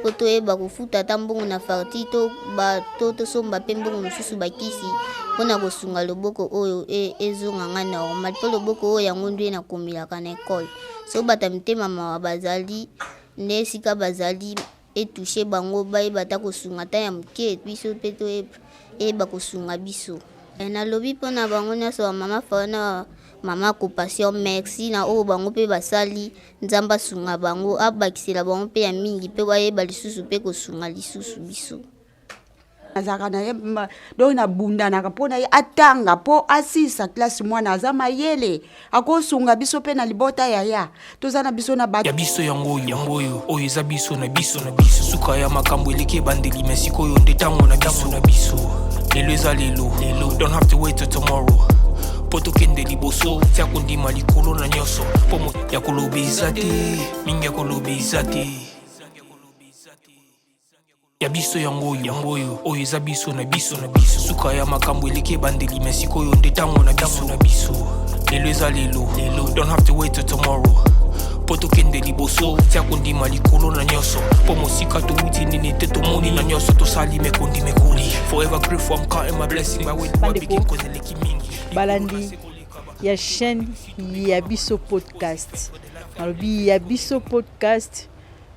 Mpo toyeba kofuta ata mbongo na facture to ba to tosomba mpe mbongo mosusu bakisi mpo na kosunga loboko oyo e, ezonga nga normal mpo loboko oyo yango nde nakomelaka na ekole. Soki bato ya mitema mawa bazali nde esika bazali etouche bango bayeba ata kosunga ata ya moke biso mpe toyeba kosunga biso. Nalobi mpo na bango nyonso ba mama Fayo na mama Compassion merci na oyo bango mpe basali. Nzambe asunga bango abakisela bango mpe ya mingi mpe bayeba lisusu mpe kosunga lisusu biso. Nazalaka na ye donc nabundanaka mpo na ye atanga mpo asilisa classe. Mwana aza mayele, akosunga biso mpe na libota. Yaya, toza na biso na bato ya biso. Yango oyo, yango oyo, oyo eza biso na biso na biso. Suka ya makambo eleki ebandeli, me sikoyo nde ntango na biso na biso. Lelo eza lelo lelo, don't have to wait till tomorrow mpo tokende liboso. Tia kondima likolo na nyonso, mpo ya koloba eza te mingi, ya koloba eza te. Ya biso yango oyo, yango oyo, oyo eza biso na biso na biso. Suka ya makambo eleki ebandeli, me sikoyo nde ntango na biso na biso. Lelo eza lelo lelo, don't have to wait till tomorrow mpo tokende liboso. Tia kondima likolo na nyonso, mpo mosika towuti nini te tomoni na nyonso tosali mekondi mekoli. Forever grateful, I'm counting my blessing by wait Bandeko, begin cause eleki mingi. Balandi ya chaîne Ya Biso Podcast, nalobi Ya Biso Podcast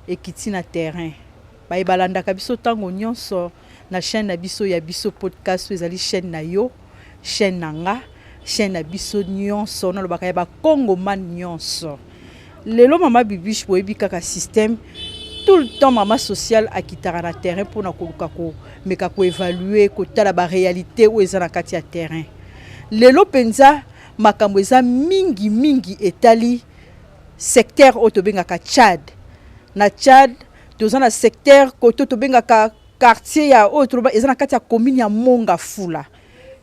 ekiti na terrain. Baye balandaka biso ntango nyonso na chaîne na biso Ya Biso Podcast, oyo ezali chaîne na yo, chaîne na nga, chaîne na biso nyonso, nalobaka ya bakongomane nyonso. Lelo mama Bibiche, boyebi kaka système, tout le temps mama sociale akitaka na terrain mpona koluka komeka koévaluer, kotala baréalité oyo eza na kati ya terrain. Lelo mpenza makambo eza mingi mingi etali secteur oyo tobengaka Tchad. Na Tchad toza na secteur koto tobengaka quartier ya oyo toloba eza na kati ya commune ya Mont Ngafula.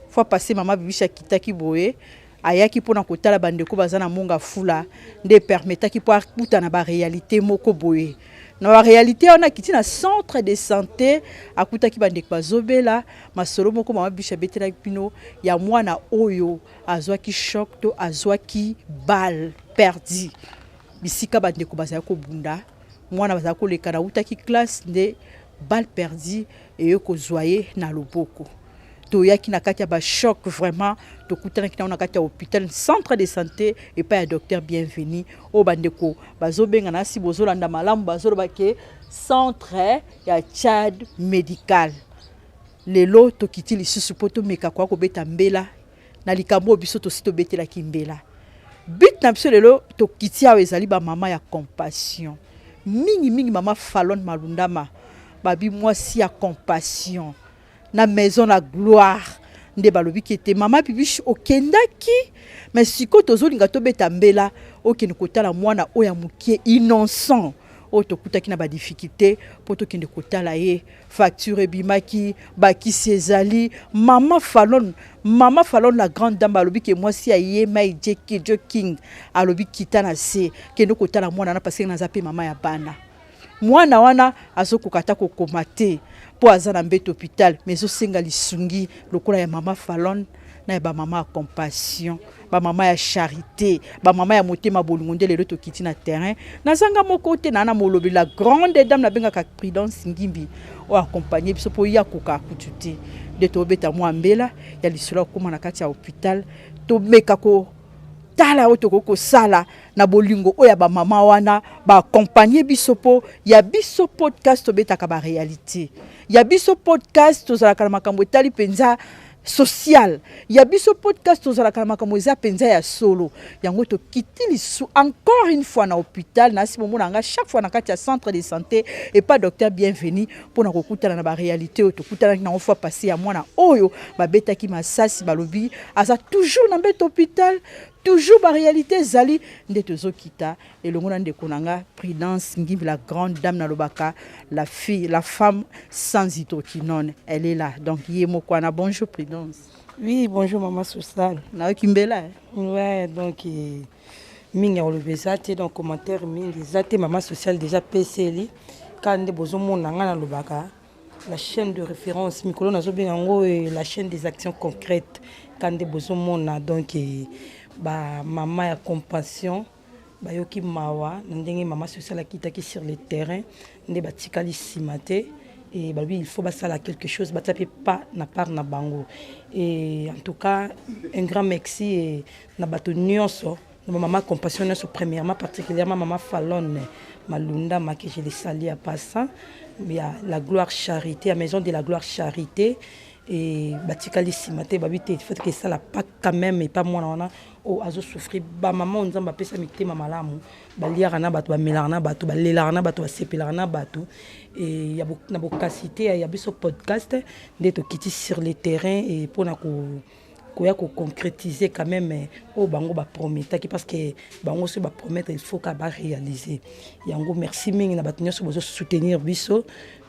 Fois passé mama Bibiche akitaki boye, ayaki mpona kotala bandeko baza na Mont Ngafula, nde permettaki mpo akuta na baréalité moko boye. Na baréalité wana, akiti na centre de santé, akutaki bandeko bazobela. Masolo moko mama Bibiche abetelaki bino ya mwana oyo azwaki choc to azwaki balle perdue bisika bandeko bazali kobunda. Mwana bazali koleka, nautaki classe, nde balle perdue eye kozwa ye na loboko. Toyaki na kati ya bachoc vraiment, tokutanaki nango na kati ya hôpital, centre de santé, epai ya docteur Bienvenu oyo bandeko bazobenga na si bozolanda malamu, bazoloba ke centre ya Tchad médical. Lelo tokiti lisusu mpo tomeka koya kobeta mbela na likambo oyo biso tosi tobetelaki mbela. But na biso lelo tokiti awa ezali bamama ya Compassion, mingimingi mama Falon Malundama, babi mwasi ya Compassion na Maison la Gloire. Nde balobiki ete mama Bibiche okendaki, me sikoyo tozolinga tobeta mbela, okende kotala mwana oyo ya mokie innocent oyo tokutaki na badifficulté mpo tokende kotala ye. Facture ebimaki, bakisi ezali. Mama Falon, mama Falon la grande dame, alobi ke mwasi ya ye mai Joe King alobi kita na se, kende kotala mwana wana, parce que naza mpe mama ya bana. Mwana wana azokoka ata kokoma te mpo aza na mbeto hôpital, mais ezosenga lisungi lokola ya mama Falon na ya bamama ya Compassion, bamama ya charité, bamama ya motema bolingo. Nde lelo tokiti na terrain. Nazanga moko te, naa na molobi, la grande dame nabengaka Prudence Ngimbi, oyo accompagne biso mpo ye akoka kutu te. Nde tobeta mwa mbela ya lisolo akóma na kati ya hôpital, tomeka kotala oyo tokoki kosala na bolingo oyo ya bamama wana baaccompagne biso. Mpo Ya Biso Podcast tobetaka baréalité. Ya Biso Podcast tozalaka na makambo etali mpenza social. Ya Biso Podcast tozalaka na makambo eza mpenza ya solo. Yango tokiti lisusu encore une fois na hôpital. Nasi bomona nga chaque fois na kati ya centre de santé epa docteur Bienvenu mpona kokutana na baréalité oyo tokutanaki nango fois passé ya mwana oyo babetaki masasi. Balobi aza toujours na mbeto hôpital, toujours baréalité ezali. Nde tozokita elongo na ndeko na nga Prudence Ngimbi, la grande dame, nalobaka la fille, la femme sans hydroquinone, elle est là. Donc ye moko wana. Bonjour Prudence. Oui, bonjour maman Sociale. Nayoki mbela, eh? Ouais, donc mingi ya koloba eza te, donc commentaire mingi eza te. Mama Sociale déjà peseli kaka nde bozomona ngai nalobaka la chaîne de référence. Mikolo nazobenga yango la chaîne des actions concrètes. Ka nde bozomona, donc bamama ya Compassion bayoki mawa na ndenge mama Sociale akitaki sur le terrain. Nde batikali nsima te et balobi il faut basala quelque chose, batia mpe pas na part na bango. Et en tout cas, un grand merci et na bato nyonso, na bamama Compassion nyonso premièrement, particulièrement mama Falonne Malundama, que je le salue en passant, ya la Gloire Charité, ya Maison de la Gloire Charité. E batikali nsima te, babi te, faut que esala pas quand même epa mwana wana oyo azosouffrir. Bamama oyo Nzambe apesa mitema malamu, baliaka na bato, bamelaka na bato, balelaka na bato, basepelaka na bato. E na bokasi te ya biso podcast nde tokiti sur le terrain e mpona koya koconcrétiser quand même oyo bango baprometaki, parce que bango so bapromettre, il faut ka baréaliser yango. Merci mingi na bato nyonso bozosoutenir biso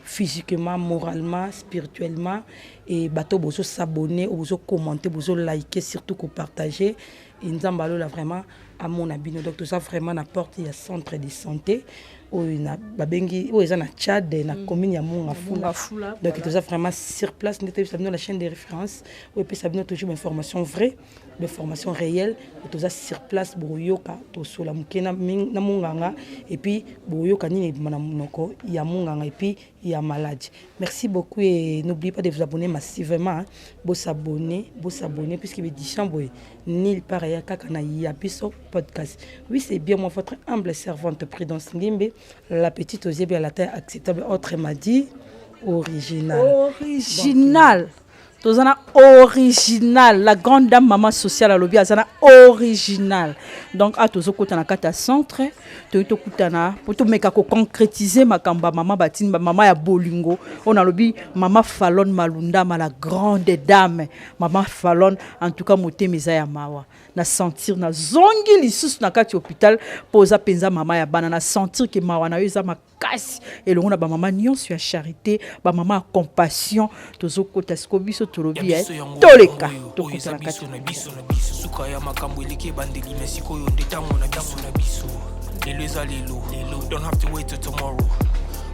physiquement, moralement, spirituellement, et bato bozos'abonner, bozocommenter, bozoliker, surtout kopartager. E Nzambe alola vraiment amona bino. Donc toza vraiment na porte ya centre de santé oyo na babengi oyo eza na Tchad, na commune ya Mont-Ngafula. Donc toza vraiment sur place nde toyebisa bino la chaîne de référence oyo epesa bino toujours bainformation vraie, bainformation réelle. Toza sur place, boyoka tosola moke na monganga et puis boyoka nini ebima na monoko ya monganga et puis ya maladie. Merci beaucoup et n'oubliez pas de vous abonner massivement, hein. Bos'abonner, bos'abonner, puisque édition boye nulle part eya kaka na Ya Biso Podcast. Oui, c'est bien moi, votre humble servante Prudence Ngimbe, la petite aux yeux à la taille acceptable, autrement dit original. Original, toza na original. La grande dame mama sociale alobi aza na original. Donc a tozokota na kati ya centre, toyi tokutana mpo tomeka koconcrétiser makambo ya mama batini, bamama ya bolingo oyo nalobi, mama Falone Malundama, la grande dame mama Falone. En tout cas, motema eza ya mawa na sentir nazongi lisusu na kati ya hôpital mpo oza mpenza mama ya bana. Na sentir ke mawa na yo eza makasi elongo na bamama nyonso ya charité, bamama ya Compassion. Tozokota sikoyo, biso tolobi toleka, tokota na kati. Na biso na biso, suka ya makambo eleki ebandeli, me sikoyo nde ntango na biso na biso. Lelo eza lelo, don't have to wait till tomorrow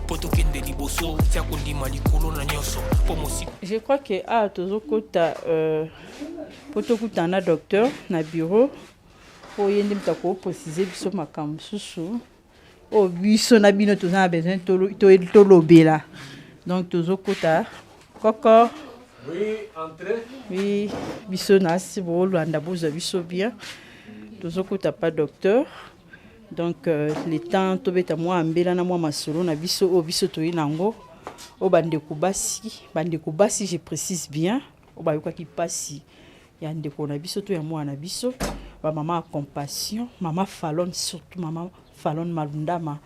mpo tokende liboso. Tia kondima likolo na nyonso mpo mosika. Je crois que awa tozokota mpo tokutana na docteur na bureau, mpo ye nde moto akoprécise biso makambo mosusu oyo biso na bino toza na besoin tolobela. Donc tozokota koko. Oui, entrez. Oui, biso na si boolanda, bozwa biso bien. Tozokota pa docteur. Donc le temps tobeta mwa mbela na mwa masolo na biso oyo biso toyi nango, oyo bandeko basi, bandeko basi, je précise bien, oyo bayokaki mpasi ya ndeko na biso to ya mwana na biso, bamama ya Compassion, mama Falone, surtout mama Falone Malundama.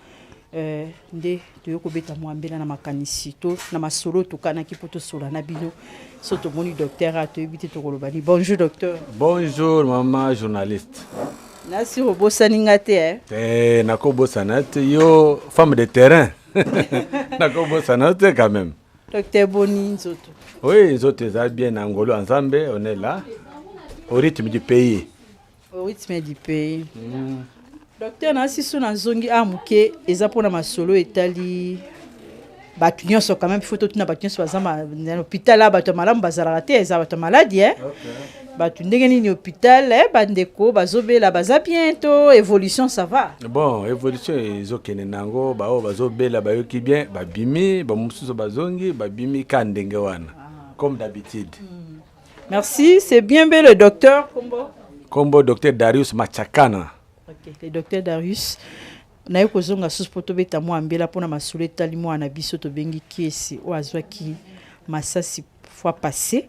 Nde toyei kobeta mwa mbela na makanisi to na masolo tokanaki mpo tosola na bino. So tomoni docteur a toyebi te tokoloba ni. Bonjour docteur. Bonjour maman journaliste. Nasi obosani nga te, eh? Eh, nakobosana te, yo femme de terrain. Nakobosana te quand même. Docteur, boni nzoto? Oui, nzoto eza bien na ngolo ya Nzambe, on est là au rythme du pays. Au rythme du pays. Docteur, nasi so nazongi a moke eza mpona masolo etali bato nyonso. Quand même, faut totuna bato nyonso baza na hôpital a bato ya malamu bazalaka te, eza bato ya maladi, eh? Bato ndenge nini hôpital, eh? Bandeko bazobela baza bien to évolution ça va? Bon, évolution ezokende nango. Baoyo bazobela bayoki bien, babimi, bamosusu bazongi, babimi ka ndenge wana, comme d'habitude. Merci, c'est bien be le docteur kombo? Kombo docteur Darius Machakana. Ok, le docteur Darius, naye kozonga susu mpo tobeta mwa mbela mpona masolo etali mwana na biso tobengi Kiesi, oyo azwaki masasi fois passé,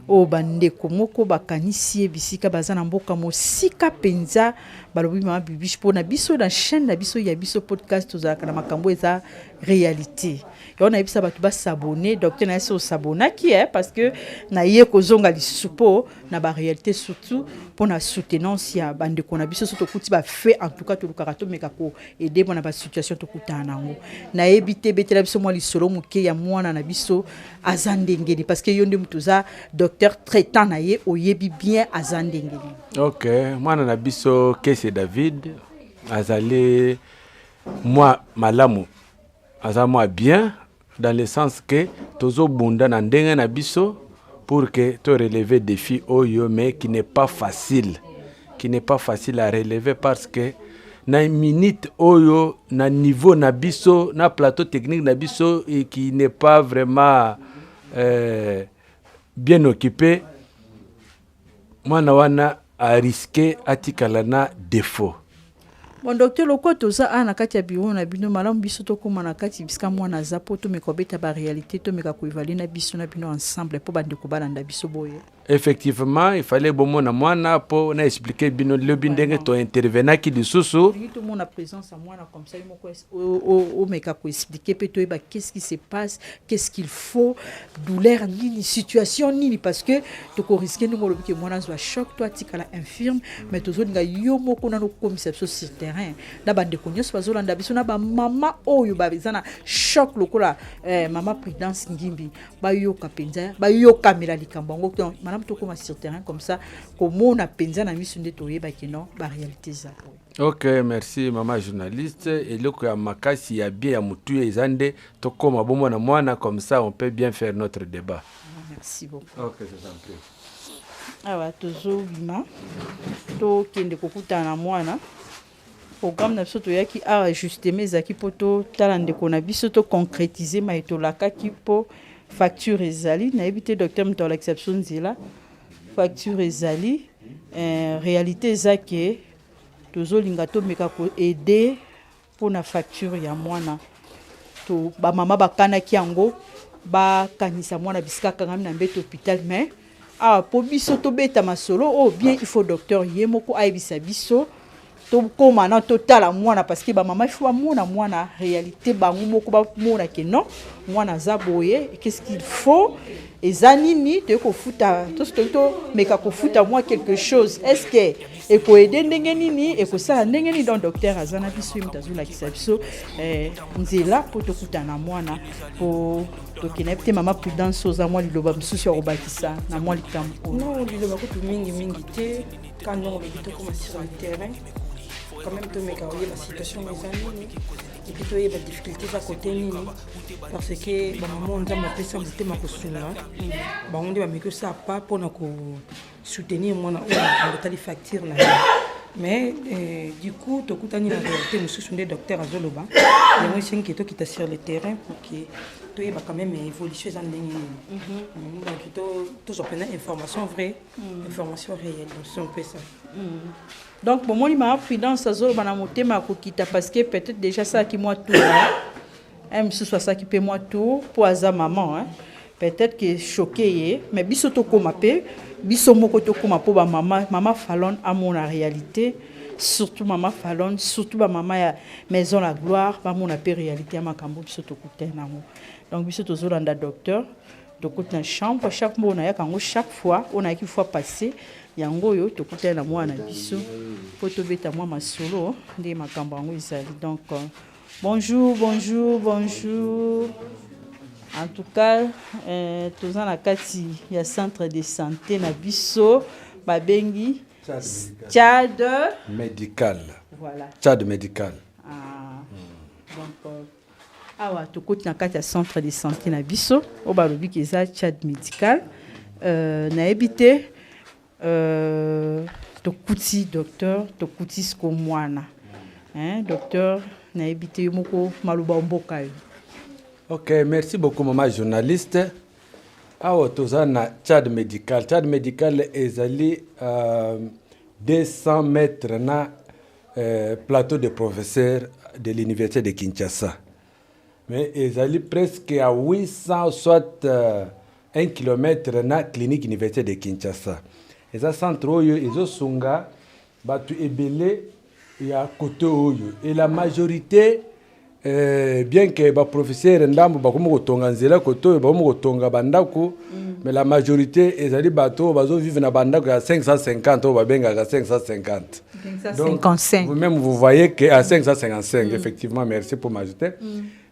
oyo bandeko moko bakanisi ye bisika baza na mboka mosika mpenza. Balobi mama Bibiche, mpo na biso na chaîne na biso ya Biso Podcast, tozalaka na makambo eza réalité. Yango nayebisa bato bas'abonner. Docteur, na ye so osabonaki, eh, parce que naye kozonga lisusu mpo na baréalité, surtout mpo na soutenance ya bandeko na biso. So tokuti bafe, en tout cas tolukaka tomeka koaider mpo na basituation tokutana nango. Nayebi te, betela biso mwa lisolo moke ya mwana na biso, aza ndenge nini? Parce que yo nde moto oza docteur traitant na ye, oyebi bien aza ndenge nini. Ok, mwana na biso Kese David azali mwa malamu, aza mwa bien dans le sens que tozobunda na ndenge na biso pour que to relever défi oyo, mais qui n'est pas facile, qui n'est pas facile à relever, parce que Na minute oyo, na niveau na biso, na plateau technique na biso, et qui n'est pas vraiment bien occupé, mwana wana arisquer atikala na défaut. Bon, docteur, lokola toza awa na kati ya bureau na bino, malamu biso tokóma na kati bisika mwana aza, mpo tomeka kobeta baréalité, tomeka koévaluer na biso na bino ensemble, mpo bandeko balanda biso boye. Effectivement, il fallait bomona mwana mpo na expliquer bino lobi ndenge tointervenaki lisusu. Tolingi tomona présence ya mwana, comme ça ye moko omeka koexpliquer mpe toyeba qu'est-ce qui se passe, qu'est-ce qu'il faut, douleur nini, situation nini, parce que tokorisquer, ndenge olobi ke mwana azwa choc to atikala infirme. Mais tozolinga yo moko nano okomisa biso sur terrain na bandeko nyonso bazolanda biso, na bamama oyo baza na choc lokola mama Prudence Ngimbi, bayoka mpenza, bayokamela likambo yango. Donc malamu tokóma sur terrain, comme ça komona mpenza na miso nde toyebaki non, baréalité eza oyo. Ok, merci mama journaliste. Eloko ya makasi ya bien ya motuya eza nde tokóma bomona mwana, comme ça on peut bien faire notre débat. Merci beaucoup. Ok, je vous en prie. Awa tozobima, tokende kokutana na mwana. Programme na biso, toyaki awa justement, ezalaki mpo totala ndeko na biso, toconcrétiser maye tolakaki, mpo facture ezali. Nayebi te, docteur moto alakisa biso nzela. Facture ezali, réalité eza ke tozolinga tomeka koaider mpona facture ya mwana. To bamama bakanaki yango, bakanisa mwana bisika akangami na mbeto hôpital. Mais awa, mpo biso tobeta masolo oyo bien, il faut docteur ye moko ayebisa biso. Tokóma na totala mwana, parce que bamama, il faut bamona mwana réalité, bango moko bamona ke non, mwana aza boye, qu'est-ce qu'il faut, eza nini, toyei kofuta, toki tomeka kofuta mwa quelque chose, est ce que ekoaider ndenge nini, ekosala ndenge nini. Donc docteur aza na biso, ye moto azolakisa biso nzela mpo tokutana na mwana, mpo tokende. Yebi te, mama Prudence, oza mwa liloba mosusu ya kobakisa na mwa likambo oyo? Non, liloba kutu mingimingi te. Ka ndongo olobi, tokóma sur le terrain quand même, tomeka koyeba situation eza nini, et puis toyeba difficulté eza kote nini, parce que bamama oyo Nzambe apesa motema kosunga, bango nde bameki osala pa mpona kosoutenir mwana oyo makambo etali facture na ye. Mais du coup tokutani na réalité mosusu nde docteur azoloba yango. Esengi ke tokita sur le terrain pour que toyeba quand même évolution eza ndenge nini. Donc tozwa mpena information vraie, information réelle. Donc c'est un peu ça. Donc bomoni, mama Prudence azoloba na motema ya kokita, parce que peut-être déjà asalaki mwa tour, hein, mosusu asalaki mpe mwa tour mpo aza maman, hein. Peut-être que choqué ye, mais biso tokóma mpe biso moko tokóma mpo bamama, mama Falon amona réalité, surtout mama Falon, surtout bamama ya Maison la Gloire, bamona mpe réalité ya makambo biso tokutana nango. Donc biso tozolanda docteur, tokoti na chambre. Chaque moko nayaka yango, chaque fois oyo nayaki fois passé, yango oyo tokutani na mwana na biso mpo tobeta mwa masolo nde makambo yango ezali. Donc bonjour, bonjour, bonjour. En tout cas, toza na kati ya centre de santé na biso babengi Tchad médical. Voilà. Tchad médical. Ah. Donc awa tokoti na kati ya centre de santé na biso oyo balobi ke eza Tchad médical. Nayebi te, tokuti docteur, tokuti siko mwana, hein, docteur, nayebi te, yo moko maloba mboka yo. Ok, merci beaucoup mama journaliste. Awa toza na Tchad médical. Tchad médical ezali 200 mètres na plateau de professeur de l'université de Kinshasa, mais ezali presque à 800, soit 1 kilomètre na clinique université de Kinshasa. Eza centre oyo ezosunga bato ebele ya kote oyo, et la majorité, bien que baprofesseur ndambo bakomi kotonga nzela kote oyo, bakomi kotonga bandako, mais la majorité ezali bato oyo bazovivre na bandako ya 550, oyo babengaka 550. Donc, 555. Vous-même, vous voyez que à 555, effectivement, merci pour m'ajouter.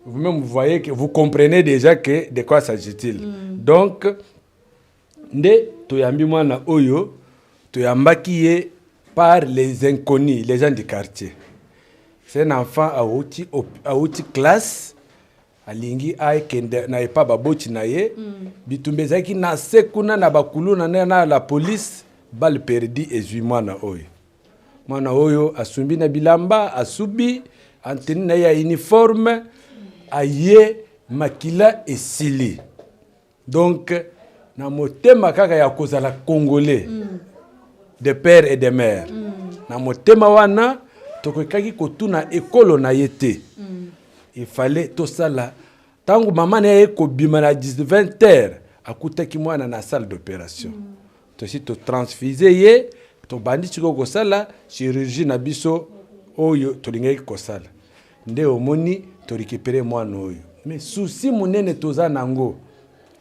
Vous-même, vous voyez que vous comprenez déjà que de quoi s'agit-il. Donc, nde toyambi mwana oyo, toyambaki ye par les inconnus, les gens du quartier. C'est un enfant auti, auti classe, alingi akende na epa baboti na ye. Bitumba ezalaki na se kuna na bakuluna na la police, balle perdue ezwi mwana oyo. Mwana oyo asumbi na bilamba, asubi anteni na ye ya uniforme, aye makila esili. Donc na motema kaka ya kozala congolais de père et de mère, na motema wana tokokaki kotuna ekolo na ye te. Il fallait tosala. Ntango mama na ye kobima na 20 heures, akutaki mwana na salle d'opération. Tosi totransfuse ye, tobandi sikoyo kosala chirurgie na biso oyo tolingaki kosala. Nde omoni torécupérer mwana oyo. Mais souci monene toza nango,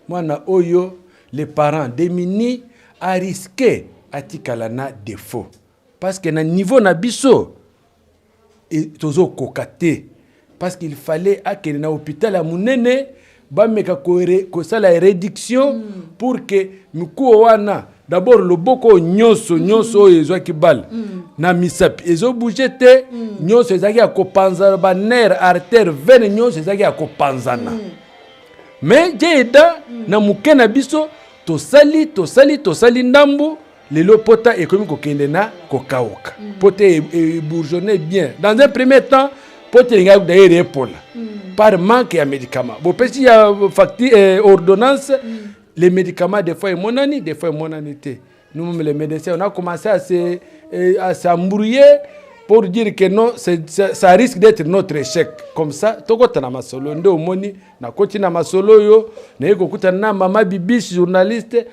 mwana oyo, les parents démunis, arisquer atikala na défaut, parce que na niveau na biso tozokoka te, parce qu'il fallait akende na hôpital ya monene, bameka kosala réduction pour que mikuwa wana d'abord, loboko oyo nyonso nyonso oyo ezwaki balle na misapi ezobouger te. Nyonso ezalaki ya kopanzana, banerfs, artère, veine, nyonso ezalaki ya kopanzana. Mais Dieu aida, na moke na biso tosali, tosali, tosali ndambu. Lelo pota ekomi kokende na kokauka, pota ebourgeonne bien. Dans un premier temps, pota elingaki d'ailleurs epola par manque ya médicament. Bopesi ya facture, ordonnance, les médicaments, des fois emonani, des fois emonani te. Nous-mêmes les médecins, on a commencé à s'embrouiller pour dire que non, ça risque d'être notre échec comme ça. Tokota na masolo. Nde omoni nakoti na masolo oyo, naye kokutana na mama Bibiche, journaliste,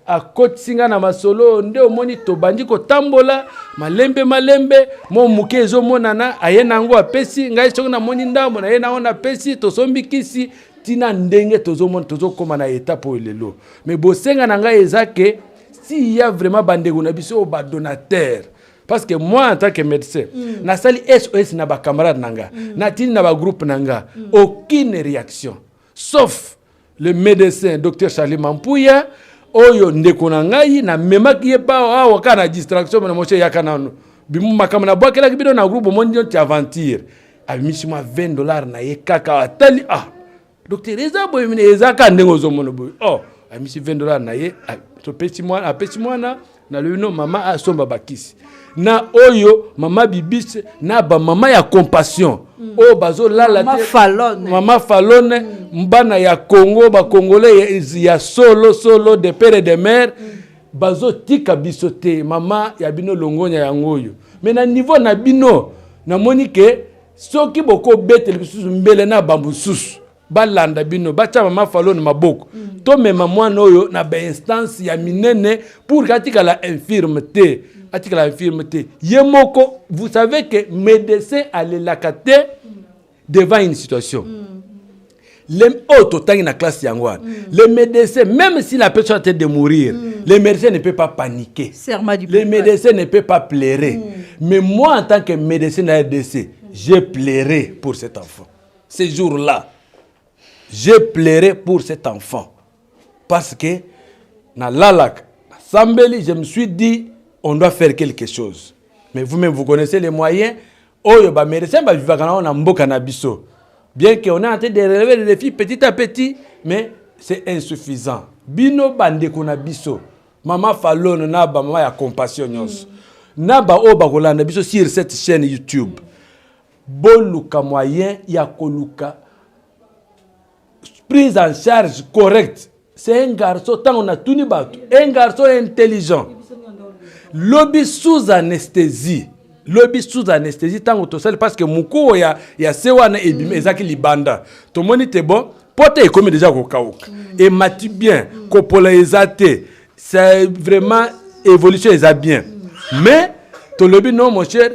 akotisi nga na masolo oyo. Nde omoni tobandi kotambola malembe malembe, mo moke ezomonana. Aye nango, apesi ngai. Soki namoni ndambo, naye nango, napesi, tosombi kisi, ntina ndenge tozomona tozokóma na étape oyo lelo. Mais bosenga na ngai eza ke s'il y a vraiment bandeko na biso oyo badonateur, parce que moi en tant que médecin, nasali SOS na bacamarade na nga, natindi na bagroupe na nga, aucune réaction, sauf le médecin docteur Charlie Mampuya oyo ndeko na ngai. Namemaki ye pa awa kaka na distraction na moshe, eyaka nano makambo nabwakelaki bino na groupe, omoni noti aventure. Abimisi mwa 20 $ na ye kaka, atali: "Ah docteur, eza boye mine, eza kaka ndenge ozomona boye." Oh, abimisi 20 $ na ye, topesi mwana, apesi mwana. Nalobi no, mama asomba bakisi na oyo mama Bibise na bamama ya compassion oyo bazolala Mama te. Falone. Mama Falone, bana ya Congo, bacongolais ya solo solo, de père et de mère, bazotika biso te. Mama ya bino, longonya yango oyo. Mais na niveau na bino, namoni ke soki bokobetela bisusu mbele na bamosusu balanda bino, batya mama Falone maboko, tomema mwana oyo na bainstance ya minene pour ke atikala infirme te, atikala infirme te ye moko. Vous savez que médecin alelaka te devant une situation. Les oyo totangi na classe yango wana, le médecin, même si la personne est en train de mourir, le médecin ne peut pas paniquer. Serment du Le médecin ne peut pas pleurer. Mais moi, en tant que médecin de la RDC, j'ai pleuré pour cet enfant. Ce jour-là, j'ai pleuré pour cet enfant, parce que na lalaka sambeli, je me suis dit: on doit faire quelque chose. Mais vous-même, vous connaissez les moyens oyo bamédecin bavivaka nango na mboka na biso. Bien qu'on est en train de relever les défis petit à petit, mais c'est insuffisant. Bino bandeko na biso, mama Falone na bamama ya compassion nyonso, na baoyo bakolanda biso sur cette chaîne YouTube, boluka moyen ya koluka prise en charge correcte. C'est un garçon, ntango natuni bato, un garçon intelligent. Lobi sous anesthésie, lobi sous anesthésie, ntango tosali, parce que mokuwa ya se wana ebimi, ezalaki libanda. Tomoni te bon, po te ekomi déjà kokauka, emati bien, kopola eza te, c'est vraiment évolution eza bien. Mais tolobi: non mon cher,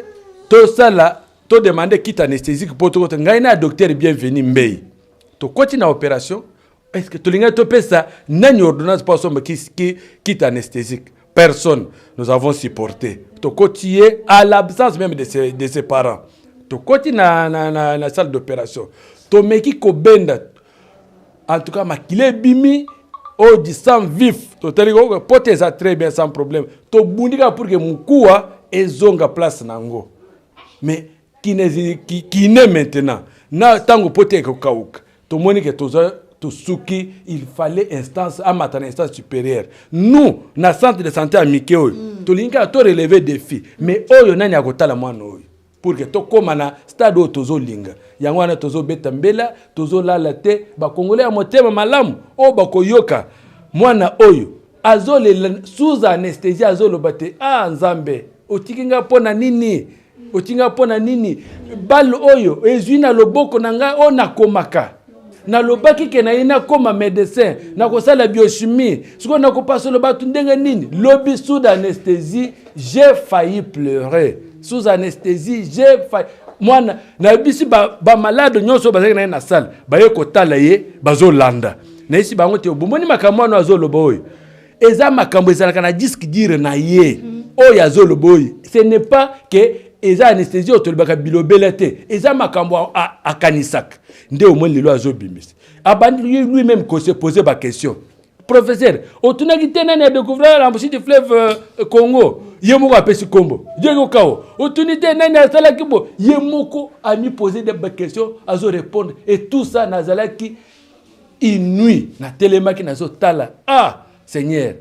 tosala, todemande kit anesthésique mpo tokota. Ngai na docteur Bienvenu Mbei tokoti na opération. Est ce que tolingaki topesa nani ordonnance mpo asomba kit anesthésique? Personne. Nous avons supporté, tokoti ye à l'absence même de ses parents. Tokoti na salle d'opération, tomeki kobenda. En tout cas makila ebimi oyo du sang vif. Totali po te eza très bien, sans problème. Tobundi kaka pour que mokuwa ezonga place nango. Mais kiné maintenant na ntango po te ekokauka, tomoni ke toza Tosuki, il fallait instance amata na instance supérieure. Nous, na centre de santé ya mike oyo, tolingi kaka to relever défi, mais oyo nani akotala mwana oyo pour que tokóma na stade oyo tozolinga? Yango wana tozobeta mbela, tozolala te. Bakongole ya motema malamu oyo bakoyoka mwana oyo azolela sous anesthésie, azoloba te: "Ah Nzambe, otiki nga mpo na nini? Otiki nga mpo na nini? Bale oyo ezwi na loboko na ngai oyo nakomaka, nalobaki ke na ye nakóma médecin, nakosala biochimie, sikoyo nakopasola bato ndenge nini?" Lobi sous anesthésie, j'ai failli pleurer. Sous anesthésie, j'ai failli. Mwana nayebisi bamalade nyonso oyo bazalaki na ye na salle, baye kotala ye, bazolanda. Nayebisi bango te: "Bomoni makambo wana azoloba oyo, eza makambo ezalaka na disque dur na ye. Oyo azoloba oyo, ce n'est pas que eza anesthésie oyo tolobaka bilobela te, eza makambo akanisaka." Nde omoni lelo azobimisa, abandi lui-même kose poser baquestion: "Professeur, otunaki te nani adécouvrir l'embouchure du fleuve Congo?" Ye moko apesi nkombo Diego Cao. "Otuni te nani asalaki bo?" Ye moko amipose de baquestion, azorépondre et tout ça. Nazalaki inui, natelemaki, nazotala. Ah Seigneur,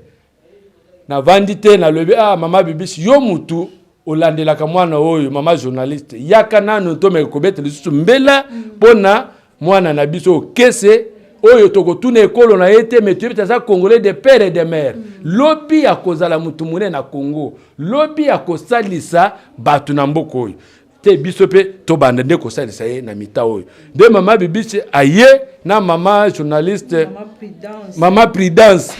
navandi te, nalobi: "Ah mama Bibisi, yo mutu olandelaka mwana oyo, mama journaliste, yaka nanu tomeka kobeta lisusu mbela mpo na mwana na biso okese oyo. Tokotuna ekolo na ye te, mais toyebi te aza Congolais de père et de mère. Lobi akozala motu monene na Congo, lobi akosalisa bato na mboka oyo te. Biso mpe tobanda nde kosalisa ye na mita oyo." Nde mama Bibisi aye na mama journaliste. Mama Prudence. Mama Prudence.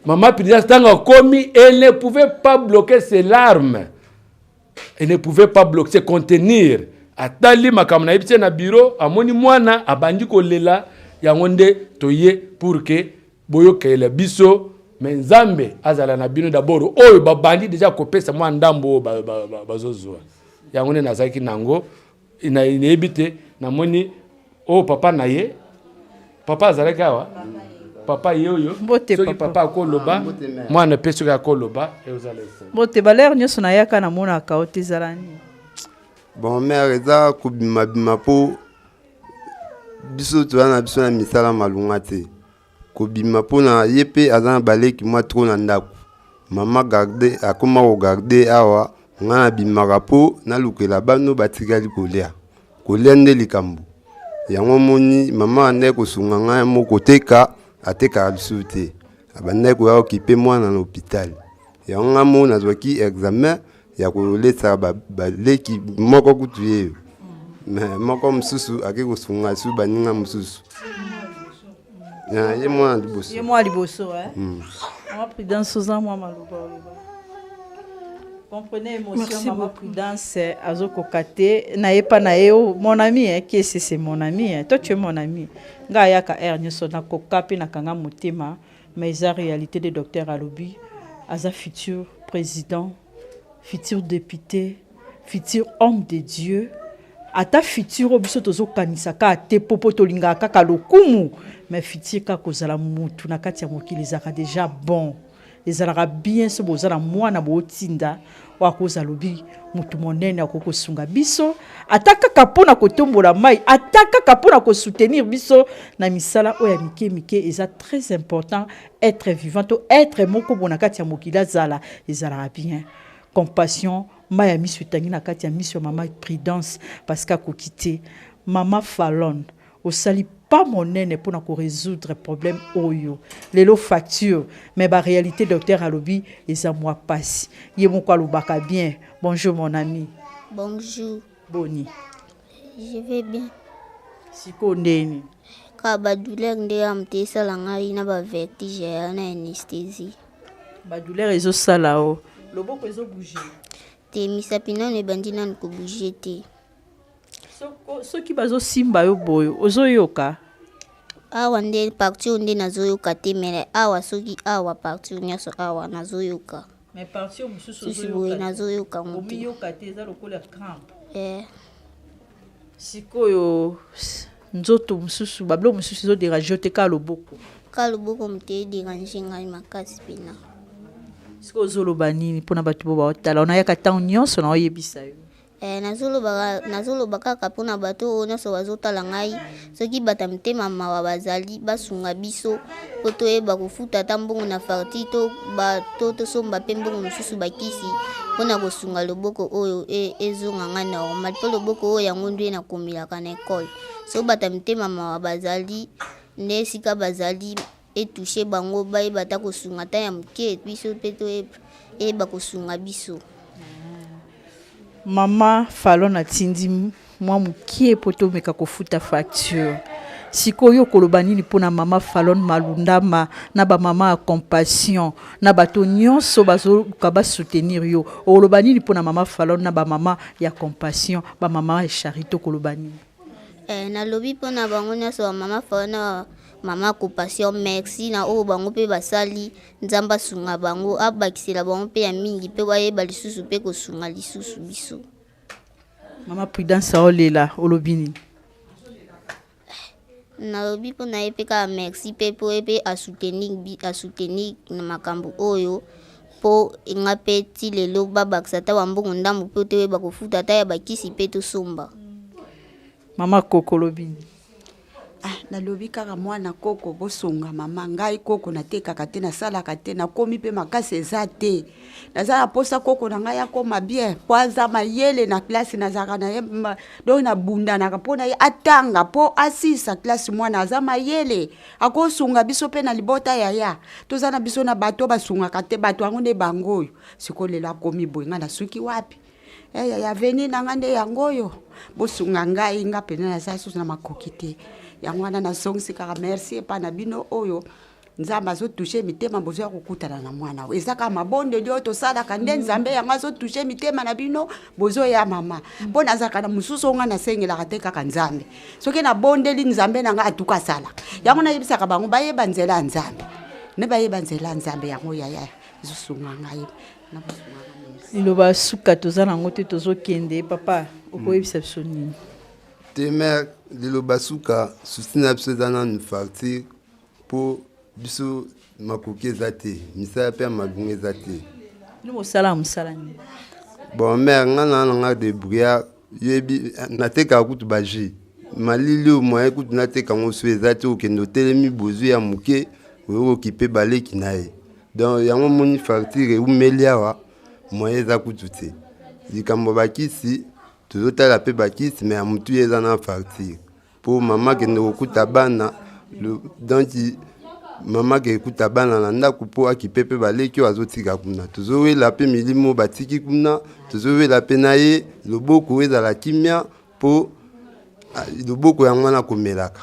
Mama Prudence, ntango akomi, elle ne pouvait pas bloquer ses larmes, elle ne pouvait pas bloquer, se contenir. Atali makambo nayebi te na bureau, amoni mwana abandi kolela. Yango nde toye pour que boyokela biso. Mais Nzambe azala na bino d'abord, oyo babandi déjà kopesa mwa ndambo oyo bazozwa. Yango nde nazalaki nango. Nayebi te, namoni oyo papa na ye, papa azalaki awa, papa ye oyo. Mbote, soki papa. Papa akoloba, mwana mpe soki akoloba, eozala esengo. Mbote. Balere nyonso nayaka, namonaka o te, ezala nini? Bon, mare, eza kobimabima mpo biso toza na biso na misala malunga te. Kobima mpona ye mpe aza na baleki mwa trop na ndako. Mama garde akóma kogarde awa, ngai nabimaka mpo nalukela bano batikali kolia. Kolia nde likambo yango. Moni mama andaki kosunga ngai mo koteka, atekaka lisusu te, abandaki koya kokipe mwana na hôpital. Yango ngai mo nazwaki examen ya kolesaka baleki moko kutu ye, mais moko mosusu ake kosunga lisusu baninga mosusu. Ye mwana liboso. Ye mwa liboso, eh? Mama Prudence, oza mwa maloba oloba? Comprenez émotion. Merci Mama beaucoup. Prudence azokoka te. Nayepa na ye o mon ami, hein, qui est c'est mon ami, hein. Toi, tu es mon ami. Ngai ayaka aire nyonso, nakoka mpe nakanga motema, mais eza réalité de docteur alobi aza futur président, futur député, futur homme de Dieu, ata futur oyo biso tozokanisa kaka te, po mpo tolingaka kaka lokumu, mais futur kaka kozala mutu na kati ya mokili ezalaka déjà bon, ezalaka bien. So boza na mwana bootinda oyo akozala lobi motu monene, akoki kosunga biso ata kaka mpona kotombola mai, ata kaka mpona kosoutenir biso na misala oyo ya mike mike, eza très important. Être vivant to être moko bo na kati ya mokili azala, ezalaka bien. Compassion, mai ya miso etangi na kati ya miso ya mama Prudence parce que akoki te. Mama Falon, osali pas monene mpona korésoudre problème oyo lelo, facture, mais baréalité docteur alobi eza mwa pasi. Ye moko alobaka bien. Bonjour mon ami. Bonjour. Boni? Je vais bien. Sikoyo ndeni? Kaka badouleur nde ya moto esala ngai na bavertige ya na anesthésie. Badouleur ezosala o loboko ezobouge? Te, misapi nano ebandi nanu kobouge te. Soki bazosimba yo boye, ozoyoka? Awa nde partie oyo nde nazoyoka te, mais awa, soki awa partie nyonso awa nazoyoka. Mais partie mosusu? Susu boye nazoyoka ngo te. Omiyoka te, eza lokola crampe? Eh. Sikoyo nzoto mosusu, babiloko mosusu ezoderange yo te, kaka loboko? Ka loboko moto ederange ngai makasi mpena. Sikoyo ozoloba nini mpona bato bo baotala? Onayaka ntango nyonso na oyebisa yo. Eh, nazoloba kaka mpona bato oyo nyonso bazotala ngai, soki bato ya mitema mawa bazali, basunga biso mpo toyeba kofuta ata mbongo na farti to, ba, to tosomba mpe mbongo mosusu bakisi mpona kosunga loboko oyo e, ezonga ngai normal, mpo loboko oyo yango nde nakomelaka na ekole. Soki bato ya mitema mawa bazali nde esika bazali etouche bango, bayeba ata kosunga ata ya moke, biso mpe toyeba kosunga biso. Mama Falon atindi mwa mokie mpo tomeka kofuta facture. Sikoyo okoloba nini mpo na mama Falon Malundama na bamama ya compassion na bato nyonso bazoluka basoutenir yo? Okoloba nini mpo na mama Falon na bamama ya compassion, bamama ya charité, okoloba nini? Eh, nalobi mpo na bango nyonso bamama Falon na mama compassion, merci na oyo bango mpe basali. Nzambe asunga bango, abakisela bango mpe ya mingi mpe bayeba lisusu mpe kosunga lisusu biso. Mama Prudence aolela, olobi nini? Nalobi mpo na ye mpe kaka merci mpe mpo ye mpe asoutenir na makambo oyo, mpo nga mpe ti lelo babakisa ata bambongo ndambo mpo toyeba kofuta ata ya bakisi mpe tosomba. Mama Koko, olobi nini? Ah, nalobi kaka mwana koko bosunga mama ngai koko natekaka te, nasalaka te, nakomi mpe makasi eza te, naza na posa koko na ngai akoma bien mpo aza mayele na klase, nazalaka na ye donc nabundanaka mpo na ye atanga mpo asilisa klase. Mwana aza mayele, akosunga biso mpe na libota yaya, toza na biso na bato basungaka te, bato yango nde bango oyo. Sikoyo lelo akomi boye, ngai nasuki wapi? Eh, yaya avenir na ngai nde yango oyo, bosunga ngai, nga mpenza naza susu na makoki te. Yango wana nazongisi kaka merci epai na bino oyo Nzambe azotouche mitema, bozoya kokutana na mwana oyo. Eza kaka mabondeli oyo tosalaka nde Nzambe yango azotouche mitema na bino, bozoya mama. Mpo nazalaka na mosusu oyo ngai nasengelaka te, kaka Nzambe. Soki nabondeli Nzambe na ngai atuka asalaka yango. Nayebisaka bango bayeba nzela ya Nzambe, nde bayeba nzela ya Nzambe yango yaya ezosunga ngai. Liloba suka toza nango te, tozokende. Papa, okoyebisa biso nini? Te mare, liloba suka, susi na biso eza nanu facture, mpo biso makoki eza te, misala mpe ya malunga eza te. Bino bosala ya mosala nini? Bon mare, nga na nanga débrouillard, yoyebi, natekaka kutu bajus malili oyo, moyen kutu nateka yango so eza te. Okende otelemi, bozwi ya moke, oyokoki mpe baleki na ye. Donc yango omoni facture eumeli awa, moyen eza kutu te. Likambo bakisi tozotala mpe bakisi, me ya motu ye eza na facture, mpo mama akende kokuta bana. Donc mama akende kuta bana na ndako mpo akipe mpe baleki oyo azotika kuna. Tozowela mpe milimo batiki kuna, tozowela mpe na ye loboko ezala kimia, mpo loboko yango wana komelaka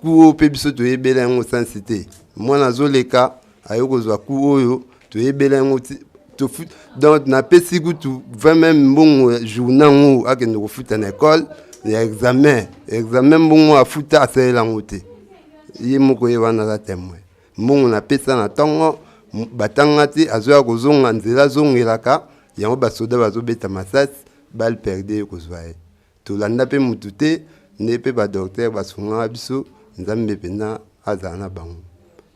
ku oyo mpe biso toyebela yango sansi te. Mwana azoleka aye kozwa ku oyo toyebela yango. Donc napesi kutu 20 meme mbongo journée yango akende kofuta na ekole ya examen. Examen mbongo afuta, asalela yango te, ye moko ye wana aza témoin. Mbongo napesa na ntongo, batanga te, azoya kozonga nzela azongelaka yango, basoda bazobeta masasi, balle perdue ye kozwa ye. Tolanda mpe mutu te, nde mpe badocteur basungaka biso. Nzambe mpenza azala na bango.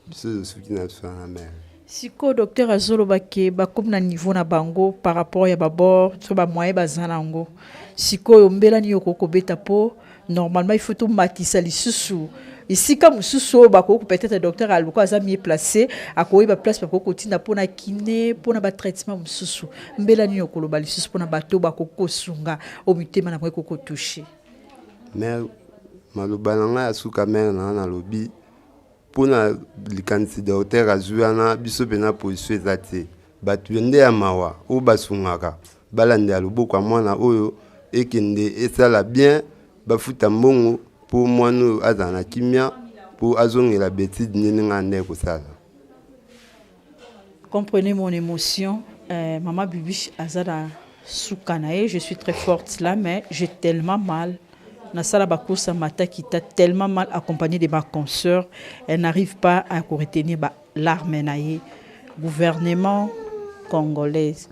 Biso tosuki na biso wana mere. Sikoyo docteur azoloba ke bakomi na niveau na bango par rapport ya babord to bamoyen baza na yango. Sikoyo mbela nini okoki kobeta? Mpo normalement il faut tomatisa lisusu esika mosusu oyo bakoki, peut-être docteur aluka aza mieux placé, akoyeba place bakoki kotinda mpona kine, mpona batraitement mosusu. Mbela nini okoloba lisusu mpona bato bakoki kosunga, oyo mitema na bango ekoki kotouche? Mare, maloba na ngai ya suka, mare na ngai, nalobi mpona likanisi docteur azwi wana, biso mpena position eza te. Bato nde ya mawa oyo basungaka, balandela loboko ya mwana oyo ekende esala bien, bafuta mbongo mpo mwana oyo azala na kimia, mpo azongela betide ndenge ngai nde kosala. Comprenez mon émotion, maman Bibiche aza na suka na ye. Je suis très forte là, mais j'ai tellement mal. Nasala bacourse ya matakita, tellement mal, accompagné de ma consoeur. Elle n'arrive pas à retenir ba larme na ye. Gouvernement congolaise,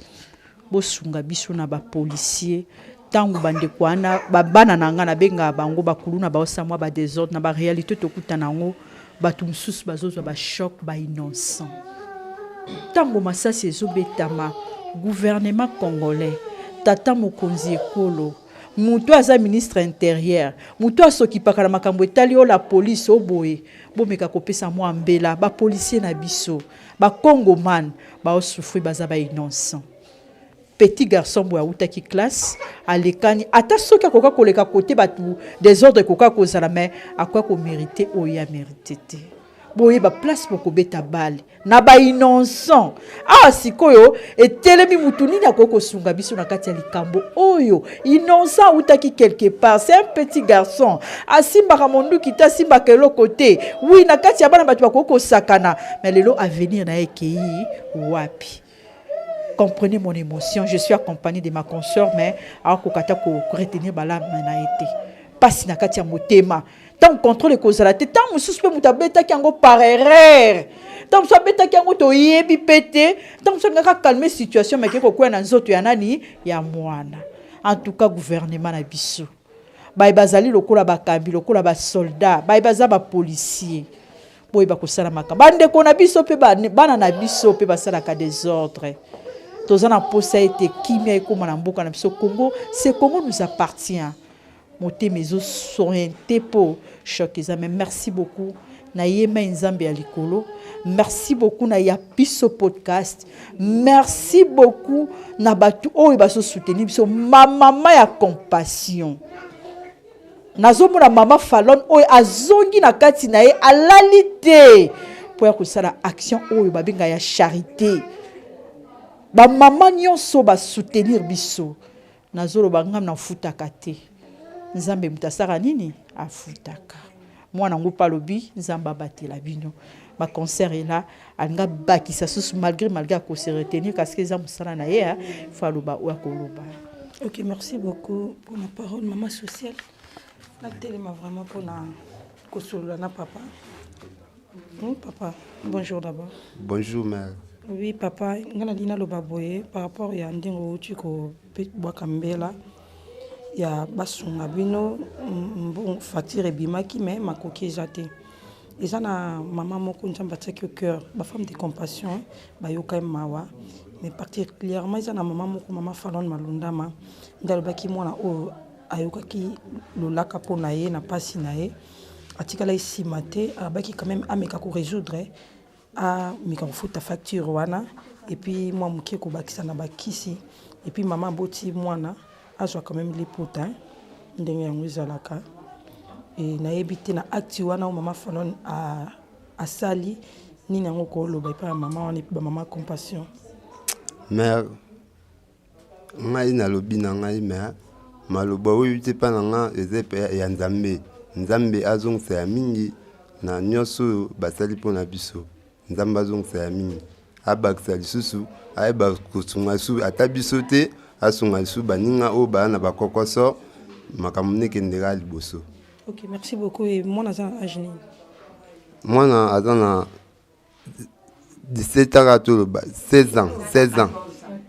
bosunga biso na bapolicier. Ntango bandeko wana, babana na ngai nabengaka bango bakuluna, baosala mwa badésordre na baréalité, tokutana yango, bato mosusu bazozwa bachoc, bainnocent, ntango masasi ezobetama. Gouvernement congolais, Tata mokonzi ekolo, moto aza ministre intérieur, moto asokipaka na makambo etali o la police o boye, bomeka kopesa mwa mbela ba policier na biso, ba congoman bao souffrir, baza ba innocent. Petit garçon boye awutaki classe, alekani, ata soki akoka koleka kote bato desordre ekoka kozala, mais akoka komérite oyo ya mérite te. Boyeba place bokobeta bale na ba innocent. Awa sikoyo etelemi mutu nini akoki kosunga biso na kati ya likambo oyo? Innocent awutaki quelque part, c'est un petit garçon, asimbaka monduki te, asimbaka eloko te. Oui, na kati ya bana bato bakoki kosakana, mais lelo avenir na ye ekei wapi? Comprenez mon émotion, je suis accompagnée de ma consoeur, mais akoka ata koretenir balame na ye te. Mpasi na kati ya motema. Ntango contrôle ekozala te, ntango mosusu mpe moto abetaki yango par erreur, ntango mosusu abetaki yango toyebi mpe te, ntango mosusu alingaka calmer situation, meke kokwea na nzoto ya nani? Ya mwana. En tout cas, gouvernement na biso, baye bazali lokola bakambi, lokola basoldat, baye baza bapolicier, boyeba kosala makambo. Bandeko na biso mpe bana na biso mpe basalaka désordre. Toza na mposa ete kimia ekóma na mboka na biso Congo. Ce Congo nous appartient. Motema ezosoin te mpo choc eza. Mais merci beaucoup na ye mai Nzambe ya likolo. Merci beaucoup na Ya Biso Podcast. Merci beaucoup na bato oyo bazosoutenir biso. Mamama ya compassion, nazomona mama Falon oyo azongi na kati na ye, alali te mpo ya kosala action oyo babenga ya charité. Bamama nyonso basoutenir biso, nazoloba ngam nafutaka te. Nzambe moto asaka nini, afutaka. Mwana yango mpe alobi Nzambe abatela bino. Baconcert ela alinga bakisa susu, malgré akose retenir parce que eza mosala na ye, fo aloba oyo akoloba. Ok, merci beaucoup pour la parole, maman sociale. Natelema vraiment mpona kosolola na papa. Papa, bonjour d'abord. Bonjour, mère. Oui, papa, nga nalingi naloba boye par rapport ya ndenge outi kobwaka mbela ya basunga bino. Mbongo facture ebimaki, mais makoki eza te. Eza na mama moko Nzambe atiaki au cœur, bafemme de compassion bayoka ye mawa, mais particulièrement eza na mama moko, mama Falon Malundama, nde alobaki mwana oyo ayokaki lolaka mpo na ye na mpasi na ye, atikalaki nsima te. Alobaki quand même ameka korésoudre, ameka kofuta facture wana, et puis mwa moke kobakisa na bakisi, et puis mama aboti mwana azwa quand même liputa ndenge yango ezalaka. E nayebi te na acte wana oyo mama Falon asali nini yango koloba epai ya mama wana, et puis bamama compassion. Mère, ngai nalobi na ngai, mais maloba oyo te mpa na nga, eza epai ya Nzambe. Nzambe azongisa ya mingi na nyonso oyo basali mpona biso. Nzambe azongisa ya mingi, abakisa lisusu, ayeba kosunga lisusu, ata biso te, asunga lisusu baninga oyo baya na bakokoso, makambo nekendeka liboso. Ok, merci beaucoup. E mwana aza na age nini? Mwana aza na 17 ans, toloba 16 ans, 16 ans,